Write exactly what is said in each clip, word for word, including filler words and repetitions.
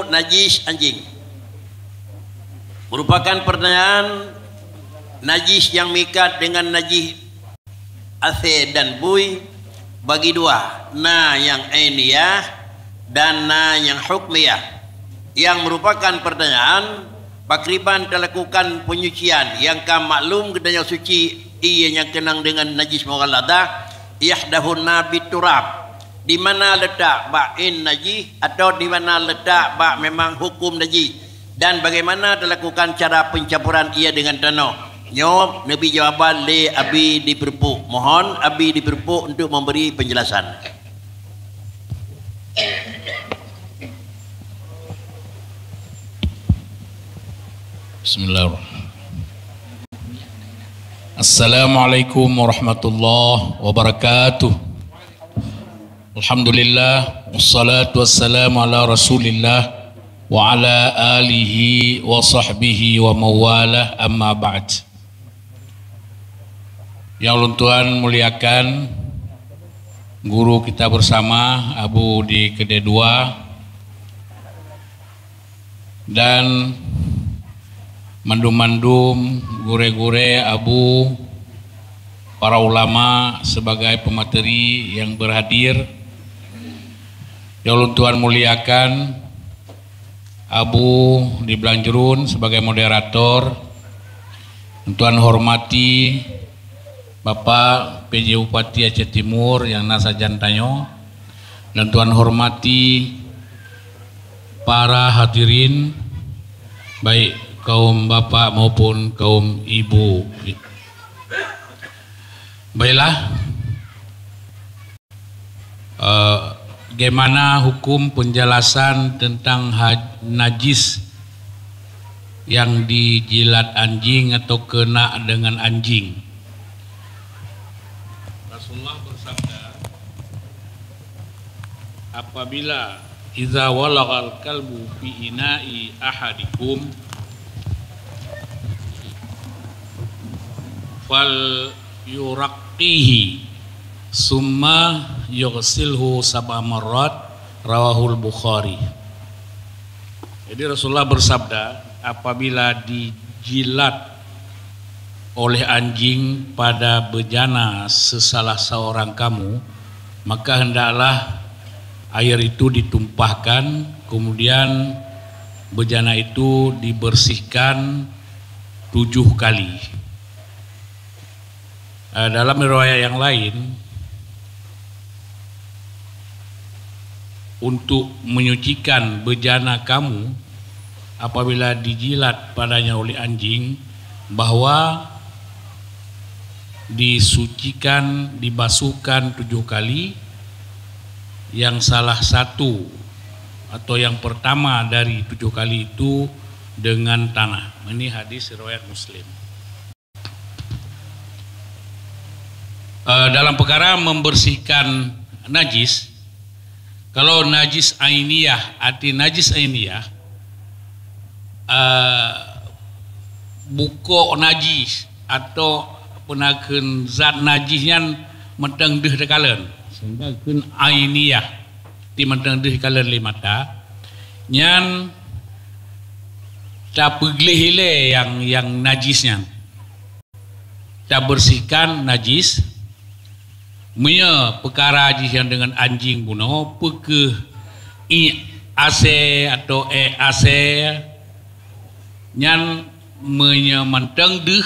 najis anjing. Merupakan pertanyaan najis yang meuikat dengan najis asée dan bui bagi dua, na nyang ainiyah dan na nyang hukmiyah. Yang merupakan pertanyaan, pakriban talakukan penyucian nyang ka maklum geutanyoe suci, ié nyang keunong deungon najis mughalladah, yahdahunna bit turab. Di mana letak bak ain najih atau di mana letak bak memang hukum najih, dan bagaimana dilakukan cara pencampuran ia dengan tanoh? Nyoe neubi jawaban lé Abi di Peureupok. Mohon Abi di Peureupok untuk memberi penjelasan. Bismillahirrahmanirrahim. Assalamualaikum warahmatullahi wabarakatuh. Alhamdulillah, wassalatu wassalamu ala Rasulillah wa ala alihi wa sahbihi wa mawalah, amma ba'd. Yang ulôn tuan muliakan, guru kita bersama, Abu di Keudè Dua, dan mandum-mandum gurée-gurée, abu, para ulama sebagai pemateri yang berhadir, yang ulôn tuan muliakan, Abu di Blanjrun sebagai moderator, ulôn tuan hormati Bapak P J Bupati Aceh Timur nyang na sajan tanyoe, dan tuan hormati para hadirin, baik kaum bapak maupun kaum ibu. Baiklah, eh, bagaimana hukum penjelasan tentang ha-, najis yang dijilat anjing atau kena dengan anjing? Rasulullah bersabda, apabila, "Iza walagal kalbu fi ina'i ahadikum, fal yuraqqihi, summa yughsilhu sab'a marrat," rawahul Bukhari. Jadi Rasulullah bersabda, apabila dijilat oleh anjing pada bejana sesalah seorang kamu, maka hendaklah air itu ditumpahkan, kemudian bejana itu dibersihkan tujuh kali. Eh, dalam riwayat yang lain, untuk menyucikan bejana kamu apabila dijilat padanya oleh anjing, bahwa disucikan, dibasuhkan tujuh kali, yang salah satu atau yang pertama dari tujuh kali itu dengan tanah. Ini hadis riwayat Muslim. Eh, dalam perkara membersihkan najis, kalau najis ainiyah, arti najis ainiyah, eh, bukok najis atau peue nakheun zat najis nyan mantong deuh takalon. Sehingga kheun ainiyah, arti mantong deuh takalon lé mata, nyan tapeugleh ilée nyang, nyang najis nyan. Tabersihkan najis. Meunyoe peukara jih nyang deungon anjing bunoe, peu kheueh iek asée atau ék asée, nyan meunyoe mantong deuh,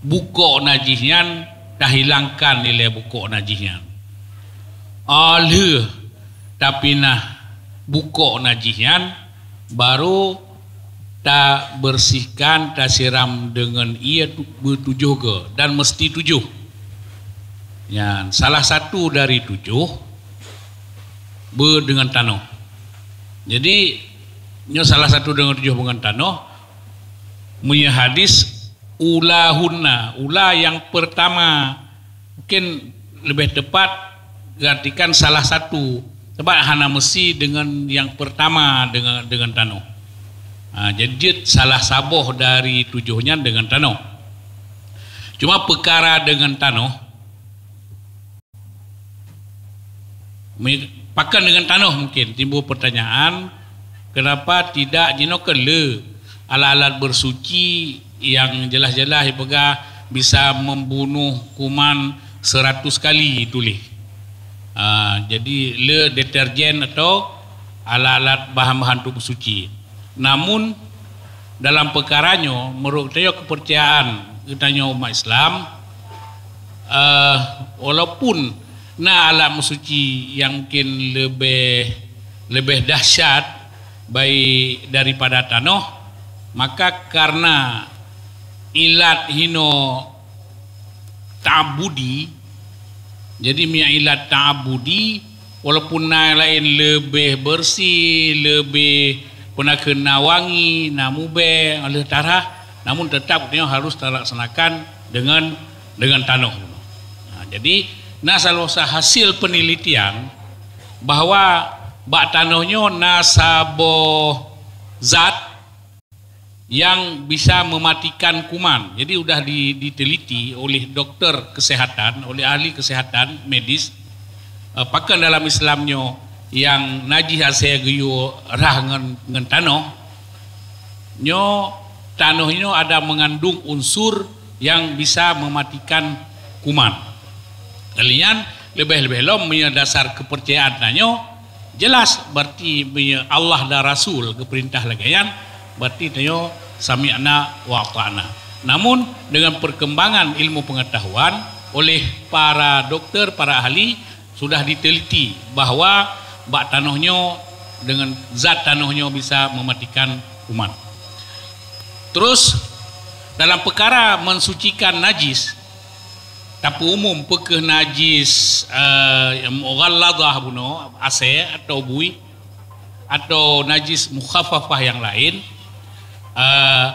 bukok najis nyan tahilangkan ilée bukok najis nyan. Óh lheueh tapinah bukok najis nyan, baru tabersihkan, tasiram deungon ié tu-, beutujoh goe, dan meuseuti tujoh. Nyan salah satu dari tujoh beudeungon tanoh. Jadi, nyoe salah satu deungon tujoh beudeungon tanoh. Meunyoe hadis, ulahunna, ula nyang peurtama, mungkin leubeh teupat geuartikan salah satu, sabab hana meusi deungon nyang peurtama deungon, deungon tanoh. Ha, jadi jeuet salah saboh dari tujoh nyan deungon tanoh. Cuma peukara deungon tanoh, Mi-, pakon deungon tanoh mungkin timbul pertanyaan, kenapa tidak jinoe keu le alat-alat bersuci yang jelas-jelas dipeugah bisa membunuh kuman seratus kali tuléh. Ah, jadi le deterjen atau alat-alat bahan-bahan untuk bersuci. Namun dalam peukara nyoe, meunurot tanyoe kepercayaan geutanyoe umat Islam, eh, walaupun na alat meusuci nyang mungkin leubeh, leubeh dahsyat baik daripada tanoh, maka karena ilat hinoe ta'abudi, jadi meunyoe ilat ta'abudi, walaupun na laén leubeh beureusi, leubeh peuna kheun na wangi, na mubèe, lheueh tarah, namun teutap nyoe harus talaksanakan deungon, deungon tanoh. Nah, jadi na salah satu hasil penelitian bahwa bak tanoh nyoe na saboh zat yang bisa mematikan kuman. Jadi udah di-, diteliti oleh doktor kesehatan, oleh ahli kesehatan medis, eh, pakon dalam Islam nyoe yang najis asai geuyue rhah ngon, ngon tanoh, nyoe tanoh nyoe ada mengandung unsur yang bisa mematikan kuman. Kalian lebih-lebih lom meunyoe dasar kepercayaan tanyoe jelas, berarti meunyoe Allah dan Rasul geupeurintah lagèe nyan, berarti tanyoe sami'na wa ata'na. Namun dengan perkembangan ilmu pengetahuan oleh para doktor, para ahli sudah diteliti bahwa bak tanoh nyoe dengan zat tanoh nyoe bisa mematikan kuman. Terus dalam peukara mensucikan najis, tapeuumum peu kheueh najis, eh, mughalladhah bunoe, asèe atau bui, atau najis mukhaffafah nyang laén, eh,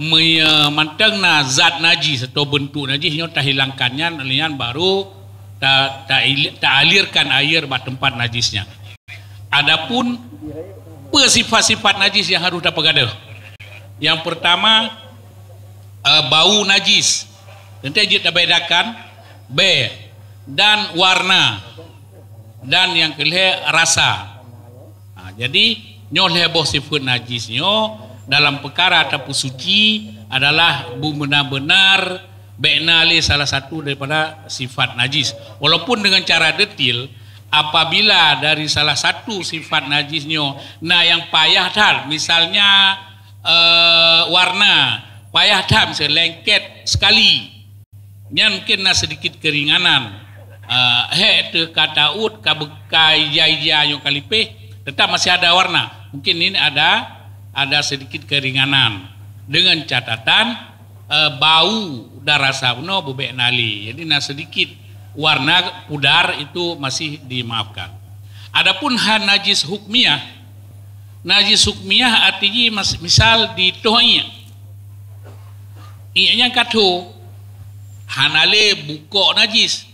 meunyoe mantong na zat najis atau beuntuk najis nyoe tahilangkan nyan, lheueh nyan baru ta-, ta-, ta'alirkan air bak teumpat najis nyan. Adapun peu sifat-sifat najis nyang harus tapeugah? Nyang pertama, eh, bau najis. Teuntèe jeuet tabedakan bèe dan warna, dan nyang keulhèe rasa. Ha, jadi nyoe lhèe boh sifat najis nyoe dalam peukara tapeusuci adalah beuna-beuna bèk na lé salah satu daripada sifat najis. Walaupun dengan cara detil, apabila dari salah satu sifat najis nyoe na nyang payah that, misalnya, eh, warna, payah that, misalnya lengket sekali, nyan mungkin na sedikit keringanan. Eh, hék teuh ka taôt, ka beukai ija-ija nyoe ka lipéh, tetap masih ada warna. Mungkin ini ada, ada sedikit keringanan. Dengan catatan, eh, bau dan rasa bunoe beubèk na lé. Jadi na sedikit warna pudar itu masih dimaafkan. Adapun ha najis hukmiyah, najis hukmiyah arti jih mas-, misal ditoh iék. Iék nyan ka tho, hana lé bukok najis.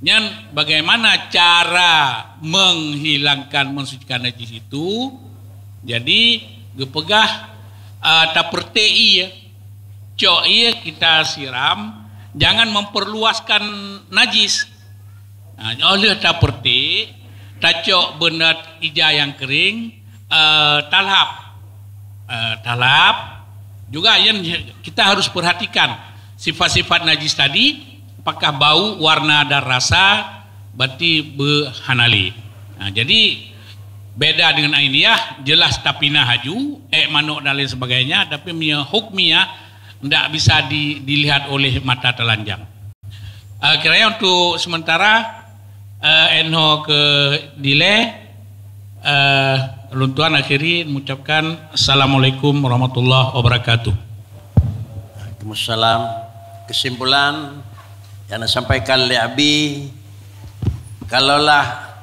Nyan bagaimana cara menghilangkan, mensucikan najis itu? Jadi geupeugah, ah, tapeureuté ié, cok ié kita siram, jangan memperluaskan najis. Nah, óh lheueh tapeureuté, tacok beunat ija nyang kering, eh, talhap. Eh, talhap. Juga nyan kita harus perhatikan sifat-sifat najis tadi, apakah bau, warna dan rasa, berarti beuhana lé. Nah, jadi beda dengan ainiyah, jelas tapinah laju, ék manok dan lain sebagainya, tapi meunyoe hukmiyah ndak bisa di-, dilihat oleh mata telanjang. Eh, kiranya untuk sementara, eh, 'oh noe keu dilée, eh, lôn tuan akhiri mengucapkan Assalamualaikum warahmatullahi wabarakatuh. Waalaikumsalam. Kesimpulan yang disampaikan oleh Abi, kalaulah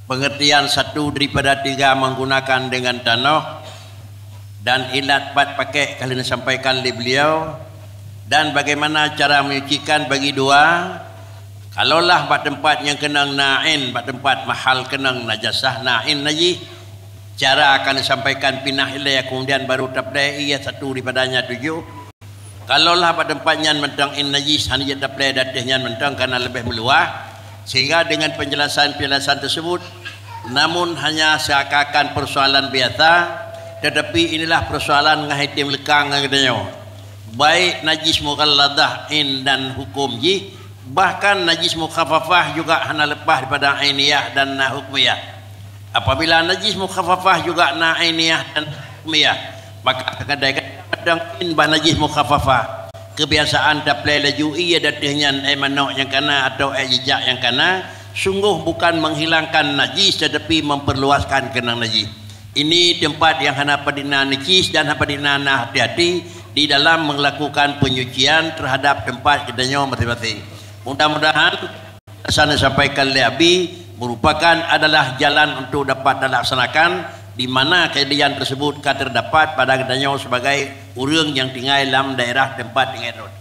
pengertian satu daripada tiga menggunakan dengan tanoh dan ilat pat pakek ka lheueh sampaikan lé beliau, dan bagaimana cara menyucikan bagi dua, kalaulah bak teumpat nyang keunong na ain, bak teumpat mahal keunong najasah na ain najih, cara akan disampaikan pinah ilée, kemudian baru taplée ié satu daripadanya tujoh. Kalaulah bak teumpat nyan mantong ain najih, hana jeuet taplée di ateueh nyan mantong, kareuna leubeh meuluwah. Sehingga dengan penjelasan-penjelasan tersebut, namun hanya seakan-akan persoalan biasa, tetapi inilah persoalan ngon item lekang ngon geutanyoe. Baik najis mughalladah ain dan hukum jih, bahkan najis mukhaffafah juga hana lepas daripada ainiyah dan hukmiyah. Apabila najis mukhaffafah juga na ainiyah dan hukmiyah, maka kadang-kadang in bah najis mukhaffafah. Kebiasaan taplai laju ie ateueh nyan, eh, manok nyang kana atau, eh, jijak nyang kana, sungguh bukan menghilangkan najis tetapi memperluaskan keunong najis. Ini tempat yang hana padina najis dan hana padina na hati-hati di dalam melakukan penyucian terhadap tempat geutanyoe masing-masing. Mudah-mudahan pesan yang disampaikan oleh Abi merupakan adalah jalan untuk dapat dilaksanakan, di mana kejadian tersebut ka terdapat pada geutanyoe sebagai ureuëng yang tinggai lam daerah tempat tinggai rot.